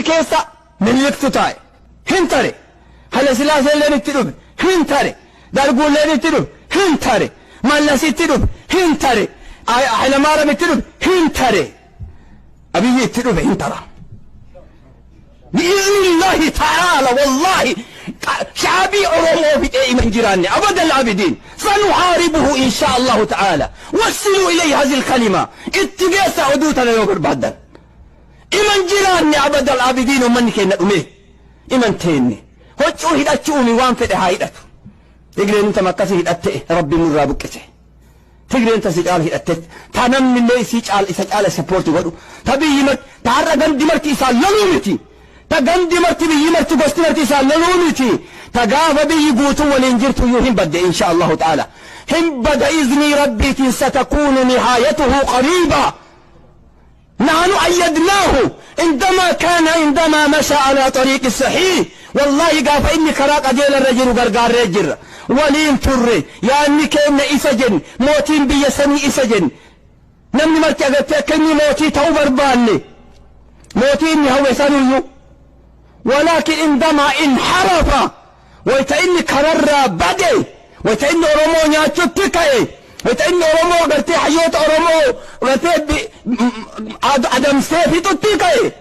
keessa Miniliktu taa'e. Hin tare. Haile Silaaseelleen itti dhufe. Hin tare. Darguulleen itti dhufe. Hin tare. Mallas itti dhufe. Hin tare. Hayilamaariyaam itti dhufe. Hin tare. Abiyyi itti dhufe, hin tara. بإذن الله تعالى. والله شعبي أورومو في من جيراني أبد العابدين، سنحاربه إن شاء الله تعالى. وصلوا إليه هذه الكلمة. Itti geessa oduu tana yoo barbaadan. Iman jiraanne أبد العابدين. Ummanni keenya dhume iman teenne huccuu hidhachuumi waan fedhe haa hidhatu. Tigreen tam akkasii hidhatte Rabbiin nurraa buqqise. Tigreen tasi caala hidhatte, ta namni illee isii caala isa caala support godhu, ta biyyi marti, ta har'a gandi marti isaan loluu miti, ta gandi marti, biyyi marti, gosti marti isaan loluu miti, ta gaafa biyyi guutuu waliin jirtu iyyuu hin badde. إن شاء الله تعالى hin bada. Iznii Rabbiitiin ستكون نهايته قريبا. نحن أيدناه عندما كان عندما مشى على طريق الصحيح. والله gaafa inni karaa qajeela irra jiru gargaarree jirra, waliin turre. Yaanni keenya isa jenni, mootiin biyya sanii isa jenni, namni marti agartee akka inni mootii ta'uu barbaanne, mootii inni hawwe saniyyuu. ولكن عندما انحرف، wayta inni kararraa bade, wayta inni Oromoo nyaachutti ka'e, wayta inni Oromoo gartee hayyoota Oromoo gartee adamsee fixutti ka'e,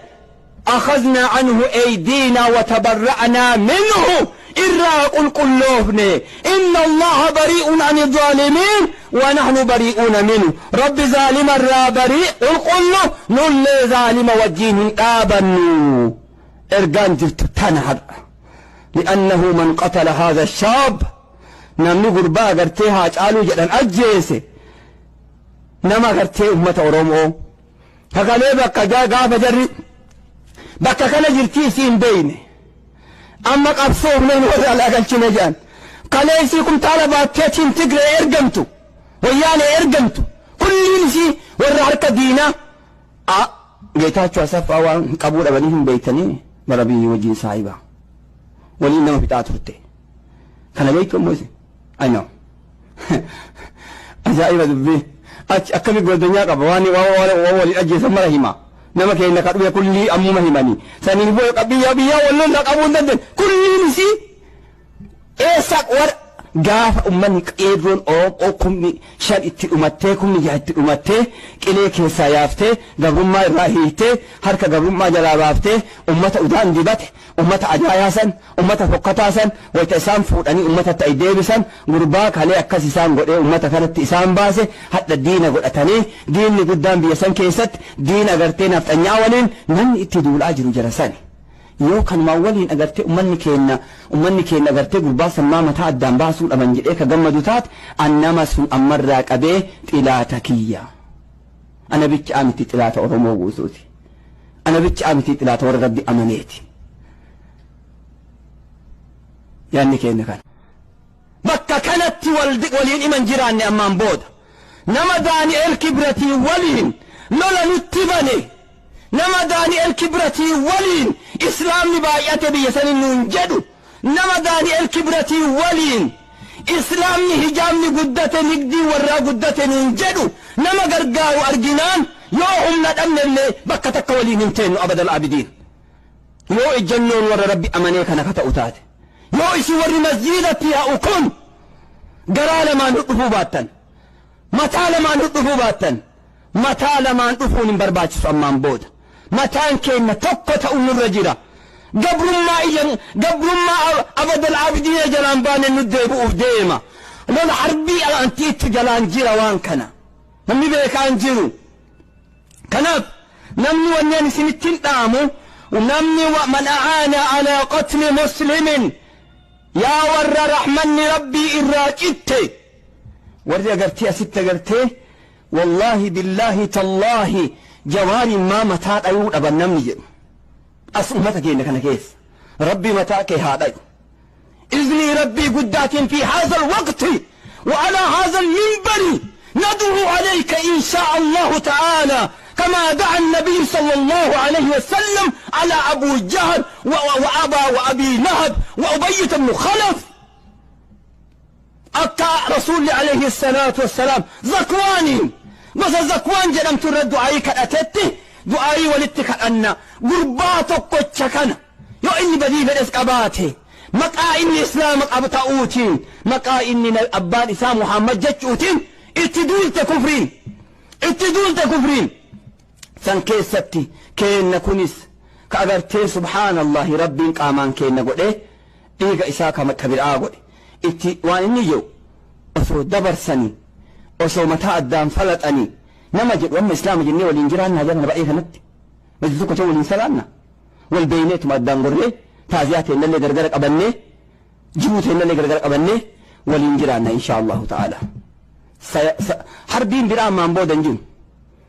أخذنا عنه أيدينا وتبرأنا منه. Irraa qulqulloofne. إن الله بريء عن الظالمين ونحن بريئون منه. Rabbi zaalima irraa barii qulqullu, nullee zaalima wajjiin hin dhaabannu. Ergaan jirtu tana har'a. لأنه من قتل هذا الشاب، namni gurbaa agartee haa caaluu jedhan ajjeese, nama agartee ummata Oromoo kakalee bakka gaafa jarri bakka kana jirtii isii hin beeyne, amma qabsoofneen warra alaa galchine jedhan, kalee isii kumtaala baatteetiin Tigree ergamtu, Wayyaanee ergamtu, kulliin isii warra harka diinaa. Geetaachoo Asaffaa waan qabuu dhabanii hin beeytanii bara biyyi wajjin saahiba waliin nama fixaa turte kana beektu. Ammoo isin, I know, ajaa'iba dubbii achi akkami godonyaa qaba. Waan waliin ajjeesan mara hima. Nama keenya ka dhume kullii ammuma himanii saniin booda biyya biyya wallolla qabuu hin dandeenye. Kulliin isii eessa war gaafa ummanni qeerroon Oromoo 5,000 itti dhumattee, 6,000 itti dhumattee, qilee keessaa yaaftee, gabrummaa irraa hiiktee, harka gabrummaa jalaa baaftee, ummata udaan dibate, ummata ajaayaa san, ummata fokkataa san, wayta isaan fuudhanii ummata ta'e deebisan, gurbaa kalee akkas isaan godhee ummata kanatti isaan baase hadha diina godhatanii, diinni guddaan biyya san keessatti diina agartee nafxanyaa waliin namni itti duulaa jiru jara sani. Yoo kanumaan waliin agartee ummanni keenya agartee gurbaa sammaa mataa addaan baasuu dhaban jedhee ka gammadu taate, an nama sun ammarraa qabee xilaata kiyya. Ana bicha miti, xilaata Oromoo guutuuti. Ana bicha miti, xilaata warra Rabbi amaneeti. Yaanni keenya kana. Bakka kanatti waliin iman jiraanne ammaan booda. Nama Daani'el Kibratii waliin lola nutti bane, nama Daani'el Kibratii waliin islaamni baay'ate biyya sanii nuun jedhu, nama Daani'el Kibratii waliin islaamni hijaabni guddate, nigdii warraa guddate nuun jedhu, nama gargaaru arginaan, yoo humna dhabnellee bakka takka waliin hin teennu أبد العابدين. Yoo ejjannoon warra Rabbi amanee kana ka ta'u taate, yoo isin warri masjiidatti yaa'u kun garaa lamaan dhufuu baattan, mataa lamaan dhufuu baattan, mataa lamaan dhufuun hin barbaachisu. Ammaan booda mataan keenya tokko ta'u nurra jira. Gabrummaa ija gabrummaa أبد العابدين jalaan baane nu deebi'uuf deema. Lola harbii amantiitu jalaan jira. Waan kana namni beekaan jiru. Kanaaf namni wanneen isinittiin dhaamu, namni من أعان على قتل مسلم، yaa warra rahmanni Rabbii irraa citte, warri agartee asitti agartee, والله بالله تالله Jawaariin maa mataa dhayuu dhaban namni jedhu as ummata keenya kana keessa, Rabbi mataa kee haa dhayu. Iznii Rabbii guddaatiin في هذا الوقت وعلى هذا المنبر ندعو عليك إن شاء الله تعالى كما دعا النبي صلى الله عليه وسلم على أبو جهل وأبا وأبي لهب وأبية بن خلف. Akka Rasuulli عليه الصلاة والسلام Zakwaaniin, gosa Zakwaan jedhamtu irra du'aayii kadhatetti. Du'aayii walitti kadhanna. Gurbaa tokkocha kana yoo inni badii fedhes qabaate, maqaa inni Islaama qabu ta'uutiin, maqaa inni abbaan isaa Muhammad jechuutiin itti duulte kufriin. Itti duulte kufriin. San keessatti keenna kunis ka agartee, subhaanallahi, Rabbiin qaamaan keenna godhee dhiiga isaa ka biraa godhe. Itti waan inni jedhu osoo dabarsanii, osoo mataa addaan falaxanii nama jedhu, amma Islaama jennee waliin jiraannaa jala baay'ee kanatti masjid tokko waliin salaanna, wal beeyneetuma addaan gorree, taaziyaa teennallee gargara qabannee, jiruu teennallee gargara qabannee waliin jiraanna, insha Allahu ta'ala. Harbiin biraa ammaan booda hin jiru.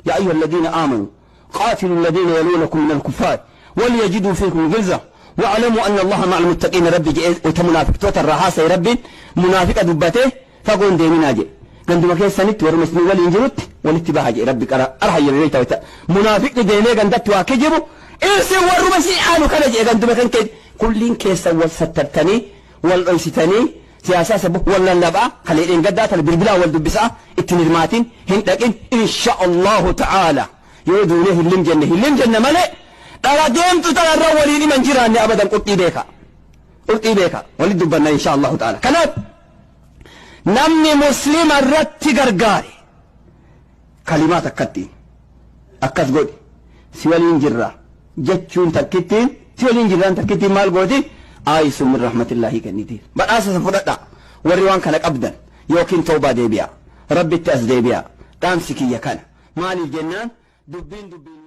يا أيها الذين آمنوا قاتلوا الذين يلونكم من الكفار وليجدوا فيكم غلظة واعلموا أن الله مع المتقين. ربي جئ وتمنافق الرهاسة، ربي منافق دبته فقون ديمنا جئ ganduma keessanitti warra isin waliin jirutti walitti baha jedhe Rabbi. Qara arhayyame beekta, wayta munaafiqni deemee gandatti waa kijibu, isin warruma si aanu kana jedhe. Ganduma kan kee kulliin keessan wal sattartanii, wal dhoysitanii, siyaasaa sabu wal lallabaa, kaleedheen gaddaa tana bilbilaa wal dubbisaa, ittiin hirmaatin, hin dhaqin. Insha Allahu ta'ala, yoo duunee hillim jenne, hillim jenne malee dhala deemtu tanarra waliin himan jiraanne abadan. Qurxii beeka, qurxii beeka, walit dubbanna, insha Allahu ta'ala. Kanaaf namni Muslima irratti gargaare, kalimaa takkattiin akkas godhi, si waliin jirra jechuun takkittiin, si waliin jirraan takkittiin maal gooti? Aayisu min rahmatillahi kenniti. Badhaasa san fudhadha warri waan kana qabdan, yookiin tawbaa deebi'a, Rabbitti as deebi'a. Dhaamsi kiyya kana. Maaliif jennaan, dubbiin dubbiin